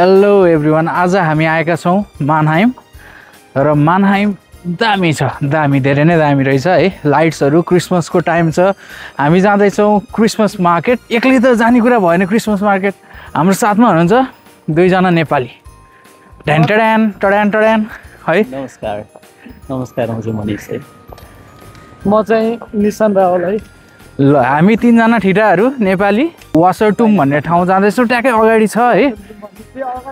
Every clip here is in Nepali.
हेलो एभ्रिवान, आज हामी आएका छौँ मानहाइम र मानहाइम दामी छ, दामी धेरै नै दामी रहेछ है। लाइट्सहरू, क्रिसमसको टाइम छ, हामी जाँदैछौँ क्रिसमस मार्केट। एक्लै त जाने कुरा भएन क्रिसमस मार्केट। हाम्रो साथमा हुनुहुन्छ दुईजना नेपाली। ढ्यान टड्यान टड्यान टड्यान है। नमस्कार नमस्कार, म चाहिँ मनिष है। म चाहिँ निशान रावल है। ल, हामी तीनजना ठिटाहरू नेपाली वासरटुम भन्ने ठाउँ जाँदैछौँ। ट्याक्कै अगाडि छ है, यहाँ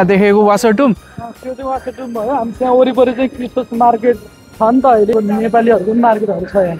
देखेको वासरटुम। त्यो चाहिँ वासरटुम भयो। हामी त्यहाँ वरिपरि चाहिँ क्रिसमस मार्केट छ नि त, अहिले नेपालीहरूको पनि मार्केटहरू छ यहाँ।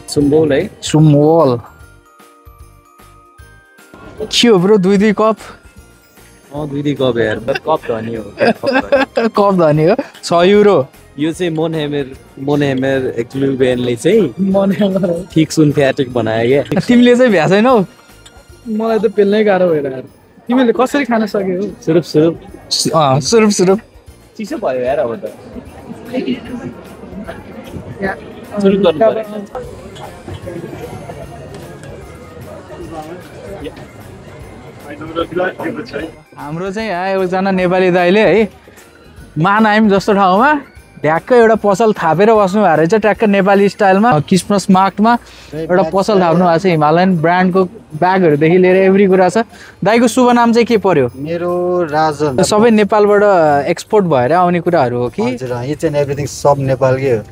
सुम्बोल है, सुम्बोल के हो ब्रो? दुई कप? दुई कप यार, कप धनी हो। कप धनी हो। 6 युरो। यो चाहिँ मोनहेमर एक्लुबेनले चाहिँ ठिक सुन फ्याटिक बनायो क्या। तिमीले चाहिँ भ्या छैनौ? मलाई त पेल्नै गाह्रो भएर यार। तिमीले कसरी खान सक्यौ? सुरुप सुरुप चिसो भयो यार। अब त सुरुप गर्नु पर्यो। हाम्रो चाहिँ यहाँ एकजना नेपाली दाइले है मानहाइम जस्तो ठाउँमा ढ्याक्क एउटा पसल थापेर बस्नु भएको रहेछ। ट्याक्क नेपाली स्टाइलमा क्रिसमस मार्केटमा एउटा पसल थाप्नु भएको छ। हिमालयन ब्रान्डको ब्यागहरूदेखि लिएर एभ्री कुरा छ। दाइको शुभ नाम चाहिँ के पर्यो? मेरो राजन। सबै नेपालबाट एक्सपोर्ट भएर आउने कुराहरू हो कि? हजुर, इच एन्ड एभ्रिथिङ सब नेपालकै हो।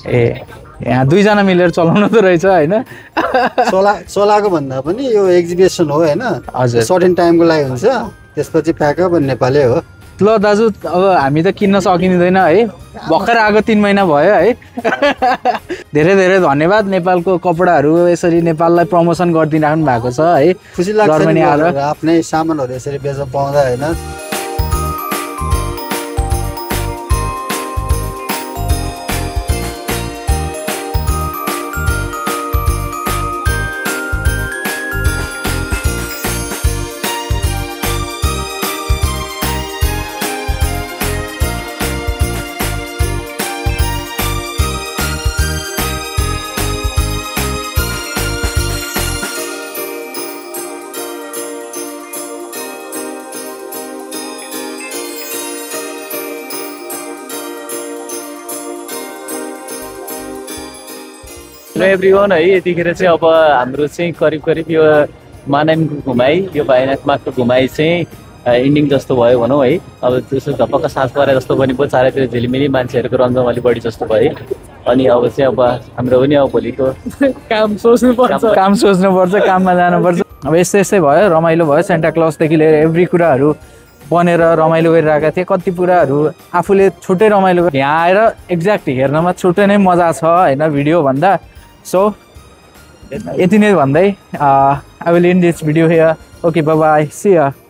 ए, यहाँ दुईजना मिलेर चलाउनु त रहेछ होइन? चलाएको भन्दा पनि यो एक्जिबिसन हो होइन। हजुर, सर्टेन टाइमको लागि हुन्छ, त्यसपछि प्याकअप अनि नेपालै हो। ल दाजु, अब हामी त किन्न सकिँदैन है, भर्खर आएको 3 महिना भयो है। धेरै धेरै धन्यवाद। नेपालको कपडाहरू यसरी नेपाललाई प्रमोसन गरिदिइराख्नु भएको छ है। खुसी लाग्छ जर्मनी आएर आफ्नै सामानहरू यसरी बेच्न पाउँदा होइन। एभ्रिवान है, यतिखेर चाहिँ अब हाम्रो चाहिँ करिब यो मानहाइमको घुमाइ, यो भाइनाकमाको घुमाइ चाहिँ इन्डिङ जस्तो भयो भनौँ है। अब त्यसो झपक्क साँझ परे जस्तो पनि भयो, चारैतिर झिलिमिली मान्छेहरूको रमझम बढी जस्तो भयो। अनि अब चाहिँ अब हाम्रो पनि अब भोलिको काम सोच्नुपर्छ, काममा जानुपर्छ। अब यस्तै भयो, रमाइलो भयो। सेन्टा क्लजदेखि लिएर एभ्री कुराहरू बनेर रमाइलो गरिरहेका थिए। कति कुराहरू आफूले छुट्टै रमाइलो यहाँ आएर एक्ज्याक्ट हेर्नमा छुट्टै नै मजा छ होइन भिडियो भन्दा। सो यति नै भन्दै I will end this video here. Okay, bye bye, see you.